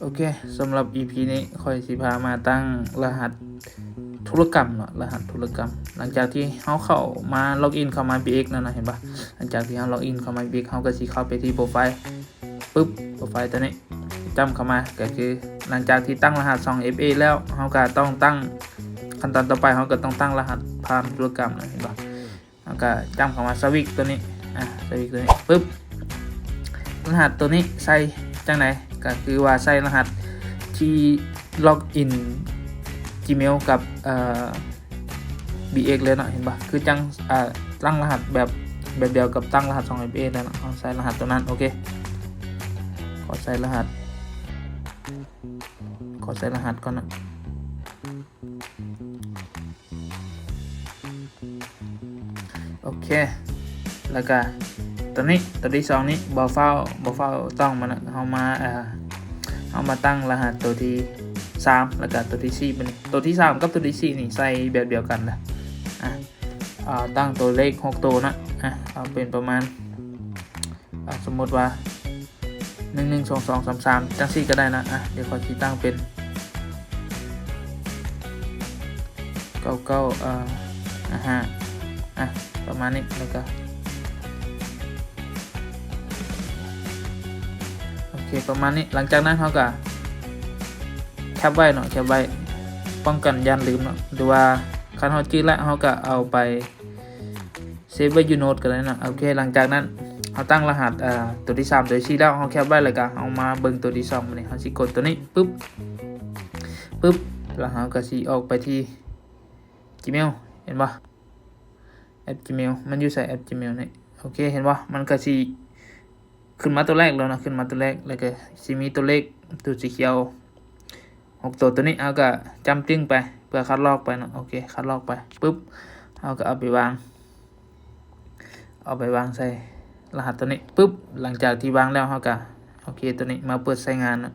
ໂອເຄ ສຳລັບອີພີນີ້ຂ້ອຍຊິພາມາຕັ້ງລະຫັດທຸລະກຳເນາະ ລະຫັດທຸລະກຳ. ຫຼັງຈາກທີ່ເຮົາເຂົ້າມາ ລັອກອິນເຂົ້າມາບີເອັກແລ້ວນະ ເຫັນບໍ່? ຫຼັງຈາກທີ່ເຮົາລັອກອິນເຂົ້າມາບີເອັກ ເຮົາກໍຊິເຂົ້າໄປທີ່ໂປຣໄຟລ໌ ປຶບ ໂປຣໄຟລ໌ຕົວນີ້ ຈ້ຳເຂົ້າມາ ກໍຄືຫຼັງຈາກທີ່ຕັ້ງລະຫັດສອງເອັຟເອແລ້ວ ເຮົາກໍຕ້ອງຕັ້ງ ຂັ້ນຕອນຕໍ່ໄປ ເຮົາກໍຕ້ອງຕັ້ງລະຫັດຜ່ານທຸລະກຳນະ ເຫັນບໍ່? ເຮົາກໍຈ້ຳເຂົ້າມາສະວິດຕົວນີ້ ອາ ສະວິດຕົວນີ້ ປຶບ ລະຫັດຕົວນີ້ໃສ່ຈັ່ງໃດ? ກໍຄືວ່າໃສ່ລະຫັດທີ່ລັອກອິນຈີເມວກັບ ເອີ ບີເອັກເລີຍເນາະ ເຫັນບໍ່? ຄືຈັ່ງ ເອີ ຕັ້ງລະຫັດແບບ ແບບດຽວກັບຕັ້ງລະຫັດສອງເອັຟເອເລີຍເນາະ. ເຮົາໃສ່ລະຫັດຕົວນັ້ນ ໂອເຄ ຂໍໃສ່ລະຫັດ ຂໍໃສ່ລະຫັດກ່ອນເນາະ. ໂອເຄ ແລ້ວກະຕົວນີ້ ຕົວທີສອງນີ້ ບໍ່ຟ້າວ ບໍ່ຟ້າວຕ້ອງມັນນະ ເຮົາມາ ເອີ ເຮົາມາຕັ້ງລະຫັດຕົວທີສາມ ແລ້ວກະຕົວທີສີ່ ບາດນີ້ຕົວທີສາມກັບຕົວທີສີ່ນີ້ໃສ່ແບບດຽວກັນນະ ອາ ຕັ້ງຕົວເລກຫົກໂຕນະ ອາ ເອົາເປັນປະມານ ອາ ສົມມຸດວ່າ ໜຶ່ງໜຶ່ງສອງສອງສາມສາມ ຈັ່ງຊີ້ກໍໄດ້ນະ. ອາ ດຽວຂ້ອຍຊິຕັ້ງເປັນ ເກົ້າເກົ້າ ອາ ຫ້າ ອາ ປະມານນີ້ ແລ້ວກໍ ໂອເຄ ປະມານນີ້. ຫຼັງຈາກນັ້ນເຮົາກໍແຄັບໄວ້ເນາະ ແຄັບໄວ້ ປ້ອງກັນຢ້ານລືມເນາະ ຫຼືວ່າຄັນເຮົາຈື່ແລ້ວ ເຮົາກໍເອົາໄປ ເຊຟໄວ້ຢູ່ໂນ້ດກໍໄດ້ເນາະ. ໂອເຄ ຫຼັງຈາກນັ້ນເຮົາຕັ້ງລະຫັດ ເອີ ຕົວທີສາມ ຕົວທີສີ່ແລ້ວ ເຮົາແຄັບໄວ້ ແລ້ວກໍເຮົາມາເບິ່ງຕົວທີສອງ. ບາດນີ້ເຮົາຊິກົດຕົວນີ້ ປຶບ ປຶບ ແລ້ວເຮົາກໍຊິອອກໄປທີ່ຈີເມວ ເຫັນບໍ່? ແອັບຈີເມວ ມັນຢູ່ໃສ? ແອັບຈີເມວນີ້ ໂອເຄ ເຫັນບໍ່? ມັນກໍຊິ ຂຶ້ນມາຕົວແລກແລ້ວເນາະ ຂຶ້ນມາຕົວແລກ ແລ້ວກໍຊິມີຕົວເລກ ຕົວສີຂຽວ ຫົກໂຕ ຕົວນີ້ເຮົາກໍຈ້ຳຈຶ່ງໄປ ເພື່ອຄັດລອກໄປເນາະ. ໂອເຄ ຄັດລອກໄປ ປຶບ ເຮົາກໍເອົາໄປວາງ ເອົາໄປວາງໃສ່ລະຫັດຕົວນີ້ ປຶບ ຫຼັງຈາກທີ່ວາງແລ້ວ ເຮົາກໍ ໂອເຄ ຕົວນີ້ມາເປີດໃຊ້ງານເນາະ.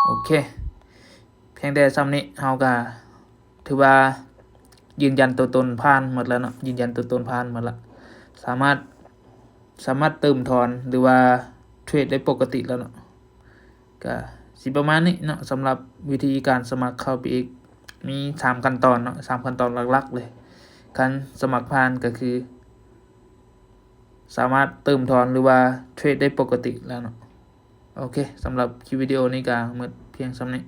ໂອເຄ ພຽງແຕ່ຊ່ຳນີ້ ເຮົາກໍຖືວ່າຢືນຢັນຕົວຕົນຜ່ານໝົດແລ້ວເນາະ ຢືນຢັນຕົວຕົນຜ່ານໝົດລະ ສາມາດ ສາມາດເຕີມຖອນ ຫຼືວ່າເທຣດໄດ້ປົກກະຕິແລ້ວເນາະ. ກະຊິປະມານນີ້ເນາະ ສຳລັບວິທີການສະໝັກເຂົ້າບີເອັກ ມີສາມຂັ້ນຕອນເນາະ ສາມຂັ້ນຕອນຫຼັກໆເລີຍ. ຄັນສະໝັກຜ່ານກໍຄືສາມາດເຕີມຖອນ ຫຼືວ່າເທຣດໄດ້ປົກກະຕິແລ້ວເນາະ. ໂອເຄ ສຳລັບຄລິບວິດີໂອນີ້ກໍໝົດພຽງສ່ຳນີ້.